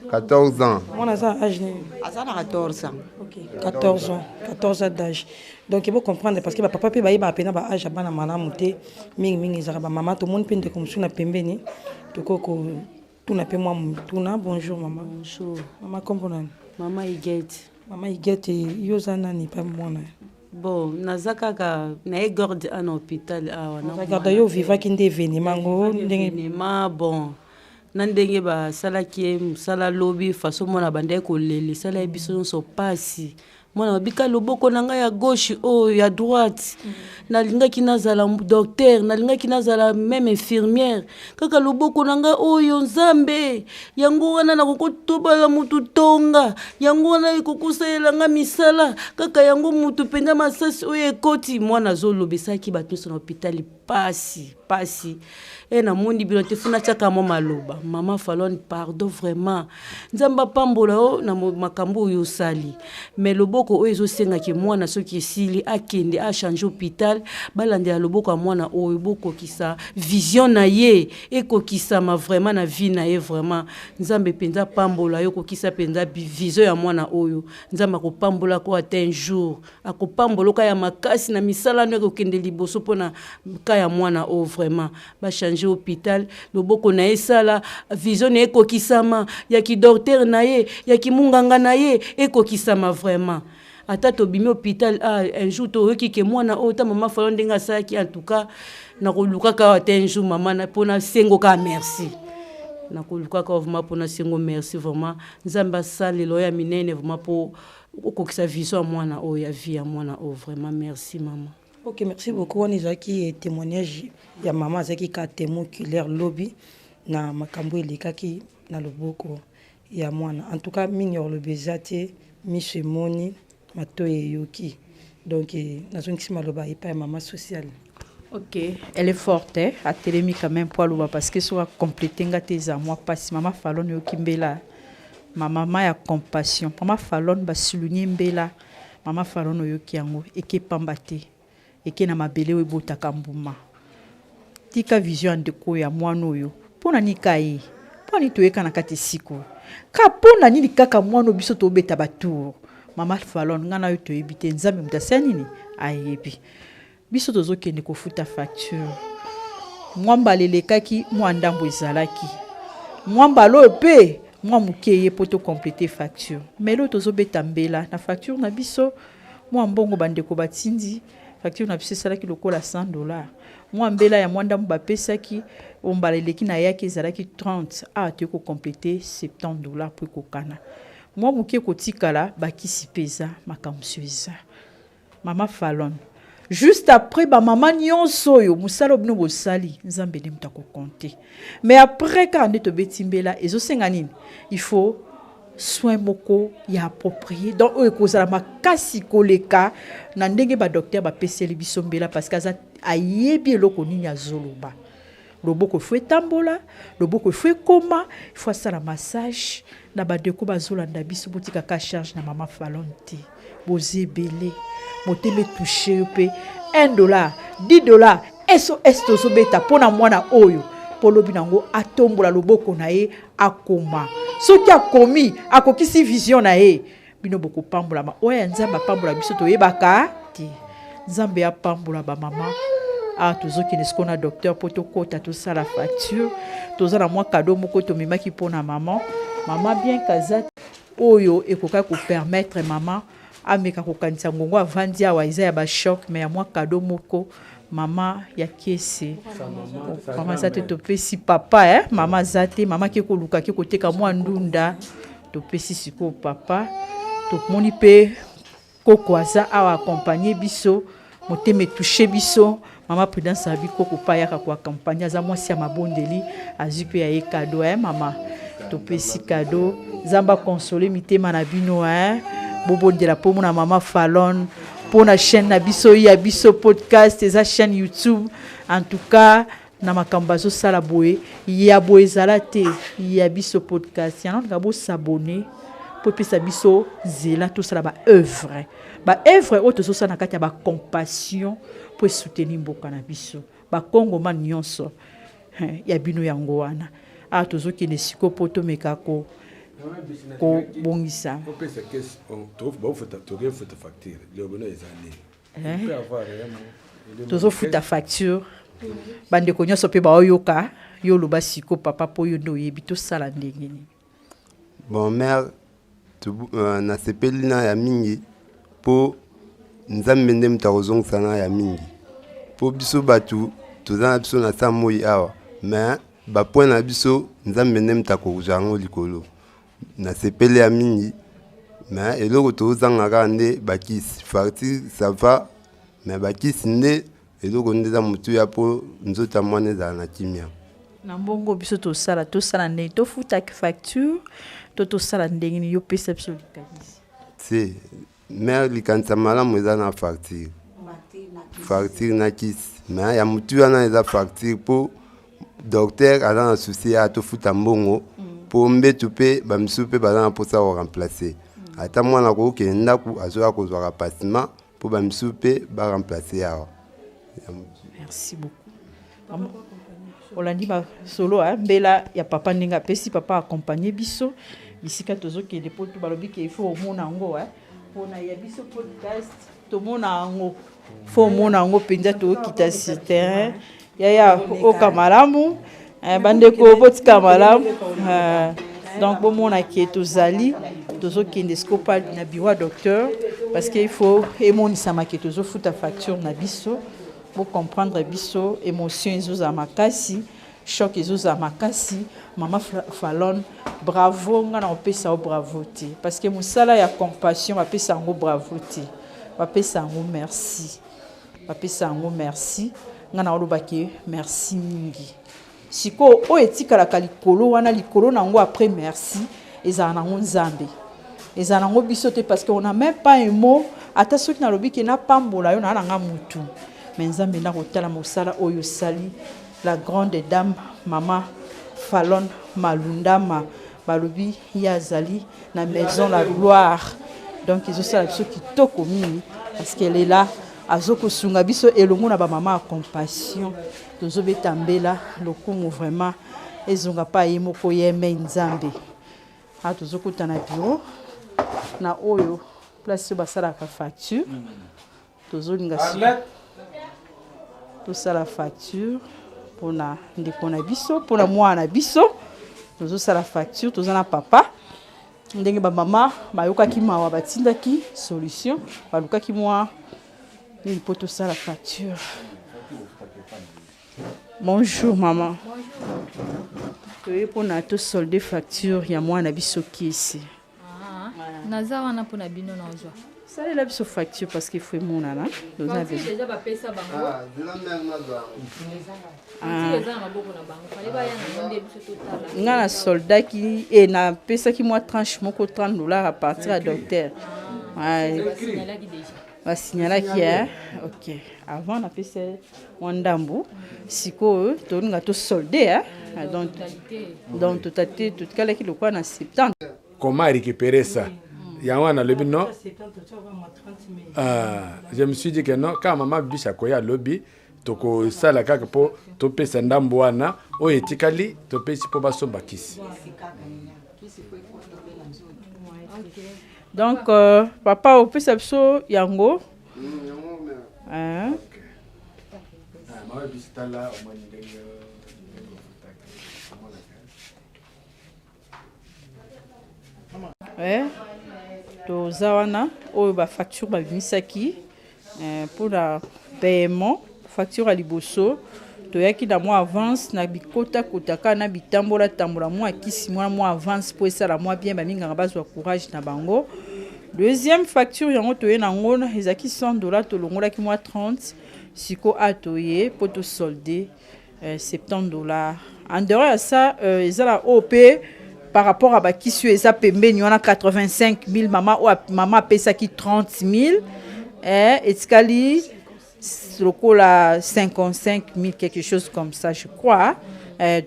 14 ans. Mwana aza na age nini? Aza na 14 ans. Ok, 14 ans, 14 ans d'âge. Donc il comprendre parce que bapapa mpe bayebaka mpena baage ya bana malamu te. Mingimingi ezalaka bamama. Tomoni mpe ndeko mosusu na pembeni, tokoki kotuna mpe mwa motuna. Bonjour mama. Bonjour. Mama, kombo nani? Mama Igete. Mama Igete, yo oza nani mpe mwana? Bon, naza kaka naye garde ana hôpital awa. Garde, yo ovivaki nde événement ngo ndenge? Événement, bon, na ndenge basalaki ye mosala lobi, façon mwana bandaki kolela esala ye biso nyonso mpasi. Mwana babika loboko na ngai ya gauche, oyo ya droite. Nalingaki nazala docteur, nalingaki nazala même infirmière, kaka loboko na ngai oyo. Nzambe, yango wana nakokotobala mutu tonga, yango wana ekokosalela nga misala, kaka yango mutu mpenza masasi oyo ekoti. Mwana azoloba, esalaki bato nyonso na hôpital pasi pasi. E namoni bino te, funa tiaka mwa maloba. Mama Falon, pardon vraiment, Nzambe apambola yo na makambo oyo osali, mais loboko oyo ezosengaki mwana soki esili akende achange hôpital, balandela loboko ya mwana oyo, bokokisa vision na ye, ekokisama vraiment na vie na ye. Vraiment, Nzambe mpenza apambola yo, kokisa mpenza vision ya mwana oyo. Nzambe akopambolako, ata un jour akopambola oka ya makasi na misala no, ekokende liboso mpona ka. ka ya mwana oyo vraiment ba changer hôpital, loboko na ye esala vision na ye ekokisama, ya kidocteur na ye, ya kimunganga na ye ekokisama vraiment. Ata tobimi hôpital, ah, un jour toyoki ke mwana oyo ta mama Falo ndenge asalaki, en tout cas nakolukaka awa te un jour mama mpona sengo kaka merci, nakolukaka vraiment mpona sengo merci vraiment. Nzambe asalela oyo ya minene vraiment mpo okokisa vision ya mwana oyo, ya vie ya mwana oyo vraiment. Merci mama. Ok, merci beaucoup. Wana ezalaki témoignage ya mama, azalaki ka témoin oculaire lobi na makambo elekaki na loboko ya mwana. En tout cas, mingi ya koloba eza te, miso emoni, matoi eyoki. Donc nazongisi maloba epai ya mama sociale. Ok, elle est forte, hein? Atelemi quand même po aloba, parce que soki acompléter nga te, eza mwa mpasi. Mama Falon, oyoki mbela ma mama ya compassion, mama Falon basouligner mbela mama Falon, oyoki yango, eke pamba te, eke na mabele oyo ebotaka mbuma. Tika vision ya ndeko ya mwana oyo. Mpo na nini ka ye? Mpo na nini toyeka na kati esika oyo ka? Mpo na nini kaka mwana oyo biso tobeta batour? Mama Falon, ngai na yo toyebi te, Nzambe moto asala nini ayebi. Biso tozokende kofuta facture. Mwa mbala elekaki, mwa ndambo ezalaki, mwa mbala oyo mpe mwa moke ye mpo tocompléter facture. Mais lelo tozobeta mbela na facture na biso, mwa mbongo bandeko batindi, facture na biso esalaki lokola 100 $. Mwa mbela ya mwa ndambo bapesaki oyo mbala eleki na yaki ezalaki 30, awa toyei kocompléter 70 $ mpo ekokana. Mwa moke kotikala, bakisi mpe eza, makambo so eza. Mama Falon, juste après bamama nyonso oyo, mosala oyo bino bosali, Nzambe nde moto akocompter. Mais après kaka nde tobeti mbela, ezosenga nini? Il faut soin moko ya approprié, donc oyo ekozala makasi koleka na ndenge badocteur bapeseli biso mbela, parce que aza ayebi eloko nini azoloba. Loboko efo etambola, loboko efo ekoma, ifo asala massage. Na bandeko bazolanda biso, botikaka charge na mama Falon te, boza ebele, motema etoucher yo mpe 1 dollar, 10 $, SOS tozobeta mpo na mwana oyo, mpo lobi nango atombola loboko na ye akoma. Soki akomi, akokisi vision na ye, bino bokopambolama. Oyo ya Nzambe apambola biso toyebaka te. Nzambe apambola bamama. Awa tozokende sikoyo na docteur mpo tokɔta tosala facture. Toza na mwa cadeau moko tomemaki mpona mama, mama bien kaza oyo ekokaki kopermettre mama ameka kokanisa ngongo avandi awa. Eza ya bachoc, mais ya mwa cadeau moko mama ya kese. Mama aza te, topesi papa, eh? Mama aza te, mama ake koluka, ake koteka mwa ndunda. Topesi sikoyo papa. Tomoni mpe koko aza awa accompagner biso, motema etoucher biso. Mama Prudence abi koko mpe ayaka koaccompagner, aza mwasi ya mabondeli, azwi mpe ya ye cadeau, eh, mama topesi cadeau. Nzambe aconsoler mitema na bino, eh? Bobondela mpo mona mama Falon, mpo na chaîne na biso ya biso podcast, eza chaîne YouTube. En tout cas, na makambo bazosala boye ya boye ezala te ya biso podcast yango, ndika bos'abonner mpo epesa biso nzela tosala baœuvre, baœuvre oyo tozosala na kati ya bacompassion mpo esoutenir mboka na biso bakongoma nyonso ya bino. Yango wana awa tozokende sikoyo mpo tomeka kobongisa. Opesa caisse, tokofuta facture lobono eza nini? Tozofuta facture, bandeko nyonso mpe baoyoka yo. Oloba siko papa, mpo yo nde oyebi tosala ndenge nini. Bon mare, nasepeli na ya mingi, mpo Nzambe nde moto akozongisa na ya mingi, mpo biso bato toza na biso na sa moi awa, mais bapoint na biso, Nzambe nde moto akozwa yango likolo. Nasepeli ya mingi, mais eloko tozanga kaka nde bakisi. Facture ça va, mais bakisi nde eloko nde eza motuya mpo nzoto ya mwana ezala na kimia. Na mbongo biso tosala, tosala ndenge tofutaki facture to tosala ndenge nini? Yo pesa biso likanisi. Te mare, likanisa malamu eza na facture, facture na kisi, mais ya motu wana eza facture, mpo docteur aza na souci ya tofuta mbongo mpo mbetu mpe bamisusu mpe baza na mposa koremplacer. Ata mwana kokokende ndako, azoya kozwaka pansement mpo bamisusu mpe baremplacer awa. Merci beaucoup. Olandi basolo mbela ya papa ndenge apesi papa accompagne biso bisika tozokende, mpo to balobi ke ifo omona yango mpona ya biso podcast, tomona yango. Faut omona yango mpenza, tokita sur terrain. Yaya, oka malamu. Bandeko, botika malamu. Donc bomona ke tozali, tozokende sikopa na bureau ya docteur, parce que il faut emonisama ke tozofuta facture na biso. Bocomprendre biso, émotion ezozala makasi, choc ezozala makasi. Mama Falon, bravo. Nga na kopesa yo bravo te, parce que mosala ya compassion, bapesa yango bravo te, bapesa yango merci, bapesa yango merci. Nga na olobaki merci mingi. Sikoyo oyo etikalaka likolo wana, likolo nango après merci, ezala nango Nzambe, ezala nango biso te, parce que on a même pas un mot. Ata soki nalobi ke napambola yo, naa nanga mutu, mais Nzambe nda kotala mosala oyo osali. La grande dame mama Falon Malundama, balobi ye azali na Maison la Gloire. Donc ezosala biso kitoko mingi, parce qu'elle est là, azokosunga biso elongo na bamama ya compassion. Tozobeta mbela, lokumu vraiment ezonga mpa ye moko, ye mei Nzambe. A tozokuta na bureau na oyo place oyo basalaka facture. Tozolinga tosala facture mpona ndeko na biso, mpona mwana na biso. Tozosala facture, toza na papa. Ndenge bamama bayokaki mawa, batindaki solution, balukaki mwa nini mpo tosala facture. Bonjour mama, toye mpona tosolde facture ya mwana biso Kisi. Naza wana mpona bino, nazwa. Salela biso facture, parce que faut emonana toza facture déjà bapesa bango. Facture eza na maboko na bango, fale baya nango nde biso totala. Nga na soldaki e napesaki mwa tranche moko, 30 $ à partir ya docteur. Basignalaki déjà. Basignalaki, eh? Ok, avant napesa mwa ndambu. Sikoyo tolinga tosolde, eh? Donc totalité. Donc totalité totikalaki lokola na 70. Comment récupérer ça? Yango wana nalobi non. Ah, je me suis dit que non, kaka mama Bibiche akoya alobi, tokosala kaka mpo topesa ndambo wana oyo etikali, topesi mpo basomba kisi. Donc papa, opesa biso yango. Hein? Mama Bibiche, tala, omoni ndenge omonaka. Eh, toza wana oyo bafacture babimisaki mpona paiement. Facture ya liboso, toyaki na mwa avance na bikotakota kaka na bitambola tambola, mwa kisi mwana, mwa avance mpo esala mwa bien, baminganga bazwa courage na bango. Deuxième facture yango toye nango, ezalaki 100 $, tolongolaki mwa 30. Siko a toye mpo tosolde 70 $. En dehors ya ça, eza na oyo mpe par rapport à bakisi oyo eza pembeni wana, 85 000. Mama oyo, mama apesaki 30 000, etikali lokola 55 000, quelque chose comme ça, je crois.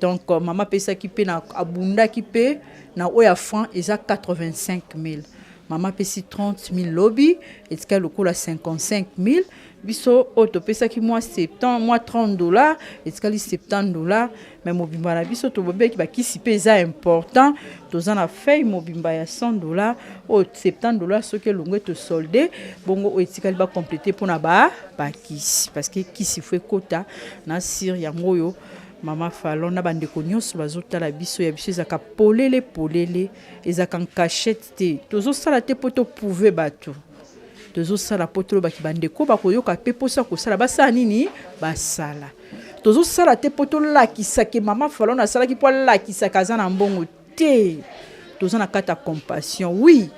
Donc mama apesaki mpe na abundaki mpe na oyo ya franc, eza 85 000. Mama apesi 30 000 lobi, etikali lokola 55 000. Biso oyo topesaki mwa 70, mwa 30 $, etikali 70 $. Mais mobimba na biso tobobeki bakisi mpe eza important. Toza na feuille mobimba ya 100 $. Oyo 70 $, soki elongwe, tosolde bongo oyo etikali, bacomplete mpona bakisi, parce que kisi faut ekota na sire. Yango oyo mama Falon na bandeko nyonso bazotala biso, ya biso ezalaka polele polele, ezalaka cachette te. Tozosala te mpo toprouve bato, tozosala mpo tolobaki bandeko bakoyoka mpe mposa kosala, basala nini, basala. Tozosala te mpo tolakisake mama Falon asalaki mpo alakisaka aza na mbongo te. Toza na kati ya compassion, oui.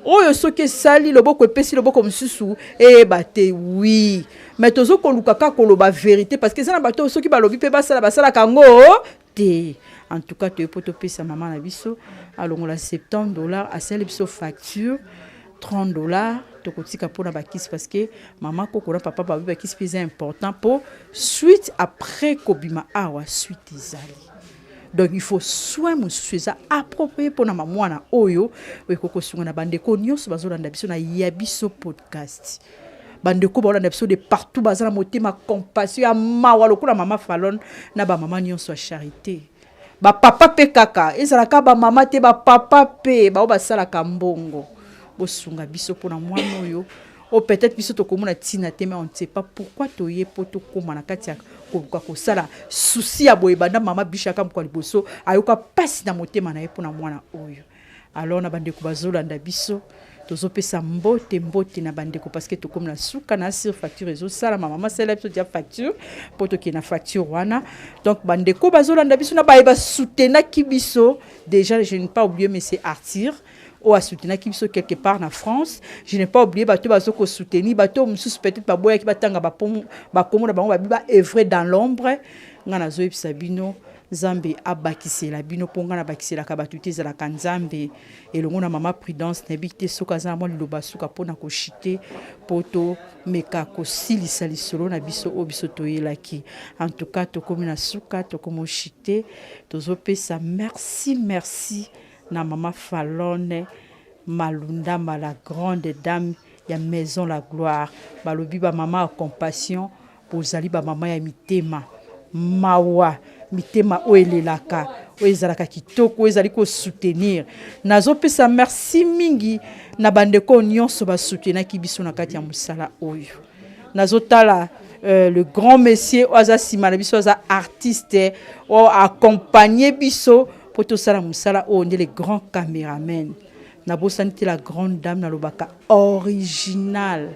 Oyo soki esali loboko epesi loboko mosusu eyeba te, oui, mais tozokoluka kaka koloba vérité, parce que eza na bato oyo soki balobi mpe basala, basalaka yango te. En tout cas, toye mpo topesa mama na biso alongola 70 $, asali biso facture 30 $, tokotika mpona bakisi, parce que mama koko na papa babi bakisi mpe eza important mpo suite après kobima awa, suite ezali. Donc il faut soin mosusu eza approprié mpona mamwana oyo ekoki kosunga na bandeko nyonso bazolanda biso na Ya Biso Podcast. Bandeko baolanda biso de partout, baza na motema compassion ya mawa lokola mama Falon na bamama nyonso ya charité, bapapa mpe kaka, ezalaka bamama te, bapapa mpe bao basalaka mbongo, bosunga biso mpona mwana oyo. Oyo peut-être biso tokomona ntina te, mais on ne sait pas pourquoi toye mpo tokóma na kati ya koluka kosala souci ya boye. Banda mama Bishaka mokwa liboso ayoka mpasi na motema na ye mpona mwana oyo. Alors na bandeko bazolanda biso, tozopesa mbote, mbote na bandeko, parce que tokomi na suka na sur facture ezosalama. Mama salela biso dia facture mpo tokende na facture wana. Donc bandeko bazolanda biso na baye basoutenaki biso déjà, je n'ai pas oublié monsieur Arthur oyo asoutenaki biso quelque part na France. Je n'ai pas oublié bato bazo kosoutenir, bato mosusu peut-être baboyaki batanga bakombo na bango, babi baœuvrer dans l'ombre. Ngai nazoyebisa bino, Nzambe abakisela bino, mpo ngai nabakiselaka bato te, ezalaka Nzambe elongo na mama Prudence. Nayebi te soki aza na mwa liloba suka mpona koshite, mpo tomeka kosilisa lisolo na biso oyo biso toyelaki. En tout cas tokomi na suka, tokomi oshite. Tozopesa merci, merci na mama Falone Malundama, la grande dame ya Maison la Gloire. Balobi bamama ya compassion, bozali bamama ya mitema mawa, mitema oyo elelaka, oyo ezalaka kitoko, oyo ezali kosoutenir. Nazopesa merci mingi na bandeko nyonso basoutenaki biso na kati ya mosala oyo. Nazotala le grand monsieur oyo aza nsima na biso, aza artiste oyo accompagne biso mpo tosala mosala oyo, nde le grand caméraman. Nabosani te la grande dame, nalobaka original,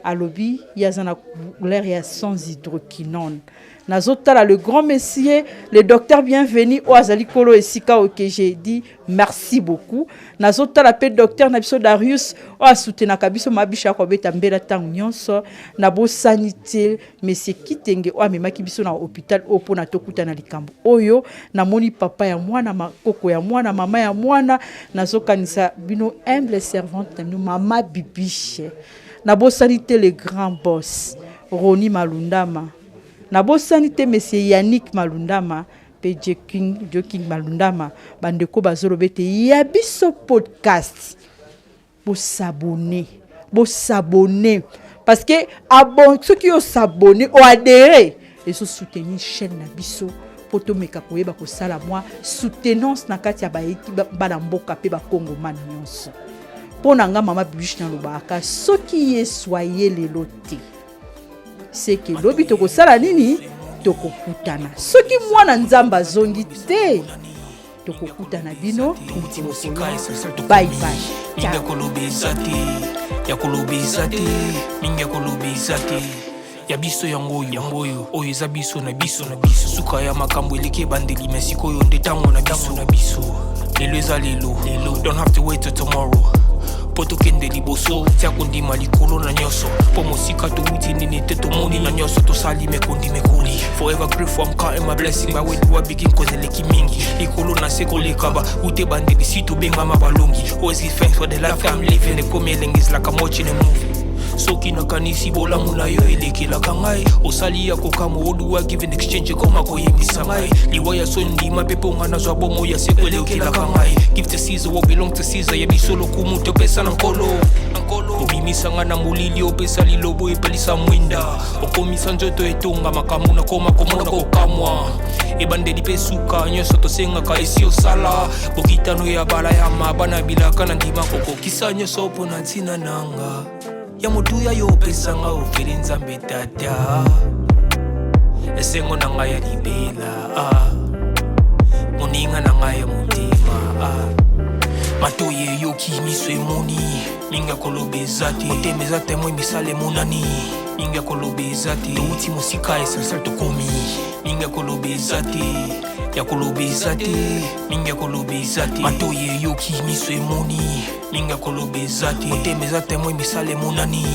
alobi ye aza na couleur ya sans hydroquinone. Nazotala le grand monsieur, le docteur Bienvenu, oyo azali kolo esika oyo, que j'ai dit merci beaucoup. Nazotala mpe docteur na biso Darius oyo asutenaka biso, mabisha kobeta mbela ntango nyonso. Nabosani te monsieur Kitenge oyo amemaki biso na hôpital oyo mpona tokutana likambo oyo. Namoni papa ya mwana, makoko ya mwana, mama ya mwana. Nazokanisa bino, humble servante na bino, mama Bibiche. Nabosani te le grand boss Roni Malundama, nabosani te monsieur Yannick Malundama mpe Joking, Joking Malundama. Bandeko bazoloba ete ya biso podcast, bosabone, bosabone, parce que abon soki osabone, oadhérer, ezosoutenir chaîne na biso mpo tomeka koyeba kosala mwa soutenance na kati ya bana mboka mpe bakongomani nyonso. Mpo na nga mama Bibiche, nalobaka soki Yesu aye lelo te, seke lobi tokosala nini? Tokokutana. Soki mwana Nzambe azongi te, tokokutana bino. Bye bye. Mingi ya koloba eza te, ya koloba eza te, mingi ya koloba eza te. Ya biso yango oyo, yango oyo, oyo eza biso na biso na biso. Suka ya makambo eleki ebandeli, me sikoyo nde ntango na biso na biso. Lelo eza lelo, lelo, don't have to wait till tomorrow mpo tokende liboso. Tia kondima likolo na nyonso, mpo mosika towuti nini te, tomoni na nyonso tosali mekondi mekoli. Forever grateful, I'm counting my blessing. By where do I begin? Cause eleki mingi, likolo na se koleka ba ute bandeli si tobengama balongi. Always give thanks for the life I'm living. Ekomi elengi, is like I'm watching a movie. Soki nakanisi bolamu na yo elekelaka ngai, osali ya kokamwa. Oduwa give in exchange, ekoma koyembisa ngai liwa ya soni. Ndima mpe mpo ngai nazwa bomo ya seko, elekelaka ngai. Give to Caesar what belong to Caesar. Ya biso lokumu topesa na Nkolo. Obimisa ngai na molili, opesa lilobo, epelisa mwinda, okomisa nzoto etonga makambo nakoma komona kokamwa. Ebandeli mpe suka, nyonso tosengaka esi osala. Bokitano ya bala ya maba na bilaka na ndima kokokisa nyonso mpo na ntina nanga ya motuya yo opesanga ofeli. Nzambe Tata, esengo na ngai ya libela, ah. Moninga na ngai ya motema, ah. Matoi eyoki, miso emoni, mingi ya koloba eza te. Motema eza témoin, misala emonani, mingi ya koloba eza te. Touti mosika, essentiel tokomi. Mingi ya koloba eza te, ya koloba eza te, mingi ya koloba eza te. Matoi eyoki, miso emoni, mingi ya koloba eza te. Motema eza témoin, misala emonani,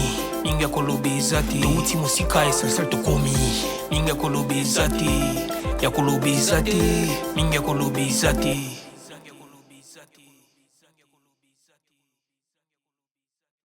mingi ya koloba eza te. Touti mosika, essentiel tokomi. Mingi ya koloba eza te, ya koloba eza te, mingi ya koloba eza te.